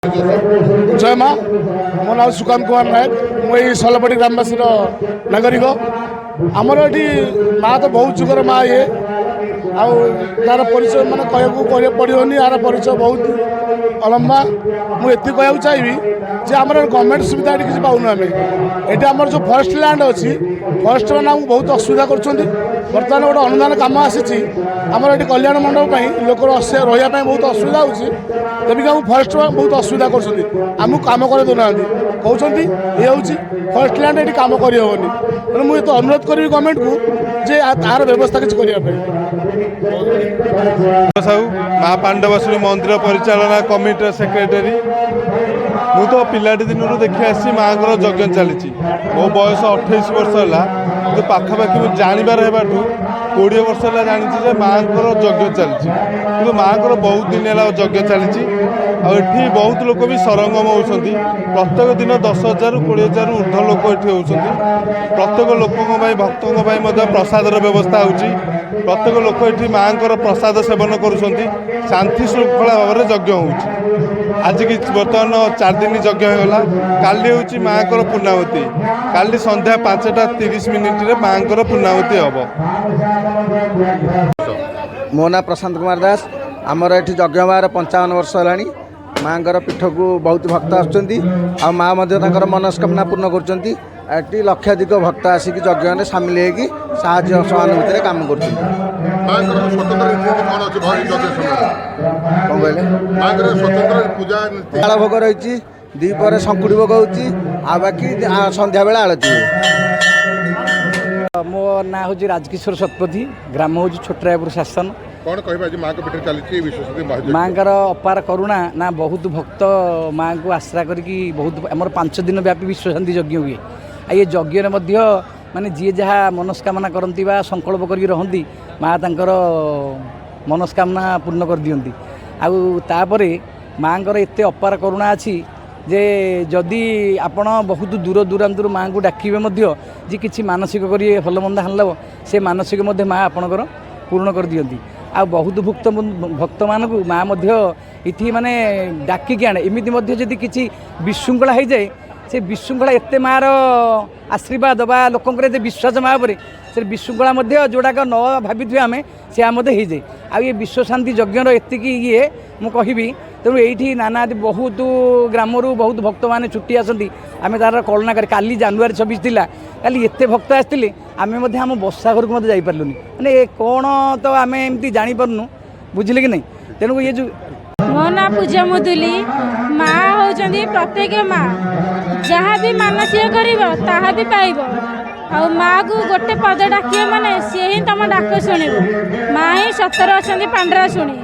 ଜୟ ମା। ମୋ ନାଁ ସୁକାନ୍ତ କୁମାର ନାୟକ। ମୁଁ ଏଇ ସଲପଟି ଗ୍ରାମବାସୀର ନାଗରିକ। ଆମର ଏଠି ମା ତ ବହୁତ ଯୁଗର ମା ଇଏ, ଆଉ ତାର ପରିଚୟ ମାନେ କହିବାକୁ କହିବାକୁ ପଡ଼ିବନି। ଆର ପରିଚୟ ବହୁତ ଲମ୍ବା। ମୁଁ ଏତିକି କହିବାକୁ ଚାହିଁବି ଯେ ଆମର ଗଭର୍ଣ୍ଣମେଣ୍ଟ ସୁବିଧା ଏଠି କିଛି ପାଉନୁ ଆମେ। ଏଠି ଆମର ଯେଉଁ ଫରେଷ୍ଟ ଲ୍ୟାଣ୍ଡ ଅଛି, ଫରେଷ୍ଟ ମାନେ ଆମକୁ ବହୁତ ଅସୁବିଧା କରୁଛନ୍ତି। ବର୍ତ୍ତମାନ ଗୋଟେ ଅନୁଦାନ କାମ ଆସିଛି ଆମର ଏଠି କଲ୍ୟାଣ ମଣ୍ଡପ ପାଇଁ। ଲୋକର ରହିବା ପାଇଁ ବହୁତ ଅସୁବିଧା ହେଉଛି। ତେବେ ଆମକୁ ଫରେଷ୍ଟ ବହୁତ ଅସୁବିଧା କରୁଛନ୍ତି, ଆମକୁ କାମ କରେଇ ଦେଉନାହାନ୍ତି। କହୁଛନ୍ତି ଇଏ ହେଉଛି ଫରେଷ୍ଟ ଲ୍ୟାଣ୍ଡ, ଏଠି କାମ କରିହେବନି। ତେଣୁ ମୁଁ ଏତେ ଅନୁରୋଧ କରିବି ଗଭର୍ଣ୍ଣମେଣ୍ଟକୁ ଯେ ତାର ବ୍ୟବସ୍ଥା କିଛି କରିବା ପାଇଁ। ସାହୁ, ମା ପାଣ୍ଡବାସୁଣୀ ମନ୍ଦିର ପରିଚାଳନା କମିଟିର ସେକ୍ରେଟାରୀ। ମୁଁ ତ ପିଲାଟି ଦିନରୁ ଦେଖି ଆସିଛି ମାଆଙ୍କର ଯଜ୍ଞ ଚାଲିଛି। ମୋ ବୟସ 28 ବର୍ଷ ହେଲା, କିନ୍ତୁ ପାଖାପାଖି ମୁଁ ଜାଣିବାର ହେବାଠୁ 20 ବର୍ଷ ହେଲା ଜାଣିଛି ଯେ ମାଆଙ୍କର ଯଜ୍ଞ ଚାଲିଛି। କିନ୍ତୁ ମାଆଙ୍କର ବହୁତ ଦିନ ହେଲା ଯଜ୍ଞ ଚାଲିଛି ଆଉ ଏଠି ବହୁତ ଲୋକ ବି ସରଙ୍ଗମ ହେଉଛନ୍ତି। ପ୍ରତ୍ୟେକ ଦିନ 10,000ରୁ 20,000ରୁ ଉର୍ଦ୍ଧ୍ୱ ଲୋକ ଏଠି ହେଉଛନ୍ତି। ପ୍ରତ୍ୟେକ ଲୋକଙ୍କ ପାଇଁ, ଭକ୍ତଙ୍କ ପାଇଁ ମଧ୍ୟ ପ୍ରସାଦର ବ୍ୟବସ୍ଥା ହେଉଛି। ପ୍ରତ୍ୟେକ ଲୋକ ଏଠି ମାଆଙ୍କର ପ୍ରସାଦ ସେବନ କରୁଛନ୍ତି। ଶାନ୍ତି ଶୃଙ୍ଖଳା ଭାବରେ ଯଜ୍ଞ ହେଉଛି। ଆଜିକି ବର୍ତ୍ତମାନ 4 ଦିନ ଯଜ୍ଞ ହେଇଗଲା। କାଲି ହେଉଛି ମାଆଙ୍କର ପୂର୍ଣ୍ଣାହୁତି। କାଲି ସନ୍ଧ୍ୟା 5ଟା 30 ମିନିଟ୍ରେ ମାଆଙ୍କର ପୂର୍ଣ୍ଣାହୁତି ହେବ। ମୋ ନାଁ ପ୍ରଶାନ୍ତ କୁମାର ଦାସ। ଆମର ଏଠି ଯଜ୍ଞ ହେବାର 55 ବର୍ଷ ହେଲାଣି। ମାଆଙ୍କର ପୀଠକୁ ବହୁତ ଭକ୍ତ ଆସୁଛନ୍ତି ଆଉ ମା ମଧ୍ୟ ତାଙ୍କର ମନସ୍କାମନା ପୂର୍ଣ୍ଣ କରୁଛନ୍ତି। ଏଠି ଲକ୍ଷାଧିକ ଭକ୍ତ ଆସିକି ଯଜ୍ଞରେ ସାମିଲ ହେଇକି ସାହାଯ୍ୟ ସହାନୁଭୂତିରେ କାମ କରୁଛନ୍ତି। ମାଙ୍କର ସ୍ୱତନ୍ତ୍ର ରୀତିନୀତି କ'ଣ ଅଛି ଭରି ଯଜ୍ଞ ସମୟରେ? କ'ଣ କହିଲେ? ମାଙ୍କର ସ୍ୱତନ୍ତ୍ର ପୂଜା ନୀତି। ତାଳ ଭୋଗ ରହିଛି, ଦ୍ୱିପହରେ ଶଙ୍କୁଡ଼ି ଭୋଗ ହେଉଛି, ଆଉ ବାକି ସନ୍ଧ୍ୟାବେଳେ ଆଳତି ହୁଏ। ମୋ ନାଁ ହେଉଛି ରାଜକିଶୋର ଶତପଥୀ, ଗ୍ରାମ ହେଉଛି ଛୋଟରାୟପୁର ଶାସନ। କ'ଣ କହିବା, ଆଜି ମାଙ୍କ ପୀଠରେ ଚାଲିଛି ବିଶ୍ୱଶାନ୍ତି ମହାଯଜ୍ଞ। ମାଙ୍କର ଅପାର କରୁଣା ନା, ବହୁତ ଭକ୍ତ ମାଙ୍କୁ ଆଶ୍ରା କରିକି ବହୁତ। ଆମର 5 ଦିନ ବ୍ୟାପୀ ବିଶ୍ୱଶାନ୍ତି ଯଜ୍ଞ ହୁଏ। ଆଉ ଏ ଯଜ୍ଞରେ ମଧ୍ୟ ମାନେ ଯିଏ ଯାହା ମନସ୍କାମନା କରନ୍ତି ବା ସଂକଳ୍ପ କରିକି ରହନ୍ତି, ମା ତାଙ୍କର ମନସ୍କାମନା ପୂର୍ଣ୍ଣ କରିଦିଅନ୍ତି। ଆଉ ତାପରେ ମାଙ୍କର ଏତେ ଅପାର କରୁଣା ଅଛି ଯେ ଯଦି ଆପଣ ବହୁତ ଦୂର ଦୂରାନ୍ତରୁ ମାଆଙ୍କୁ ଡାକିବେ ମଧ୍ୟ ଯେ କିଛି ମାନସିକ କରି ଭଲ ମନ୍ଦ ହାଣିଦେବ, ସେ ମାନସିକ ମଧ୍ୟ ମା ଆପଣଙ୍କର ପୂରଣ କରିଦିଅନ୍ତି। ଆଉ ବହୁତ ଭକ୍ତମାନଙ୍କୁ ମା ମଧ୍ୟ ଏଠି ମାନେ ଡାକିକି ଆଣେ। ଏମିତି ମଧ୍ୟ ଯଦି କିଛି ବିଶୃଙ୍ଖଳା ହେଇଯାଏ, ସେ ବିଶୃଙ୍ଖଳା ଏତେ ମାଆର ଆଶୀର୍ବାଦ ବା ଲୋକଙ୍କର ଏତେ ବିଶ୍ୱାସ ମା ଉପରେ, ସେ ବିଶୃଙ୍ଖଳା ମଧ୍ୟ ଯେଉଁଟାକ ନ ଭାବିଥିବେ ଆମେ, ସେୟା ମଧ୍ୟ ହେଇଯାଏ। ଆଉ ଏ ବିଶ୍ୱଶାନ୍ତି ଯଜ୍ଞର ଏତିକି ଇଏ ମୁଁ କହିବି। ତେଣୁ ଏଇଠି ନାନା ଆଦି ବହୁତ ଗ୍ରାମରୁ ବହୁତ ଭକ୍ତମାନେ ଛୁଟି ଆସନ୍ତି। ଆମେ ତାର କଳନା କରି କାଲି ଜାନୁଆରୀ 26 ଥିଲା, କାଲି ଏତେ ଭକ୍ତ ଆସିଥିଲେ, ଆମେ ମଧ୍ୟ ଆମ ବସା ଘରକୁ ମଧ୍ୟ ଯାଇପାରିଲୁନି। ମାନେ ଏ କ'ଣ ତ ଆମେ ଏମିତି ଜାଣିପାରୁନୁ, ବୁଝିଲେ କି ନାହିଁ? ତେଣୁ ଇଏ ଯେଉଁ ମୋ ନାଁ ପୂଜା ମୁଦୁଲି। ମା ହେଉଛନ୍ତି ପ୍ରତ୍ୟେକ ମା, ଯାହା ବି ମାନସିକ କରିବ ତାହା ବି ପାଇବ। ଆଉ ମାଆକୁ ଗୋଟେ ପଦ ଡାକିବ ମାନେ ସିଏ ହିଁ ତମ ଡାକ ଶୁଣିବ। ମା ହିଁ ସତରେ ଅଛନ୍ତି ପାଣ୍ଡରା ଶୁଣି।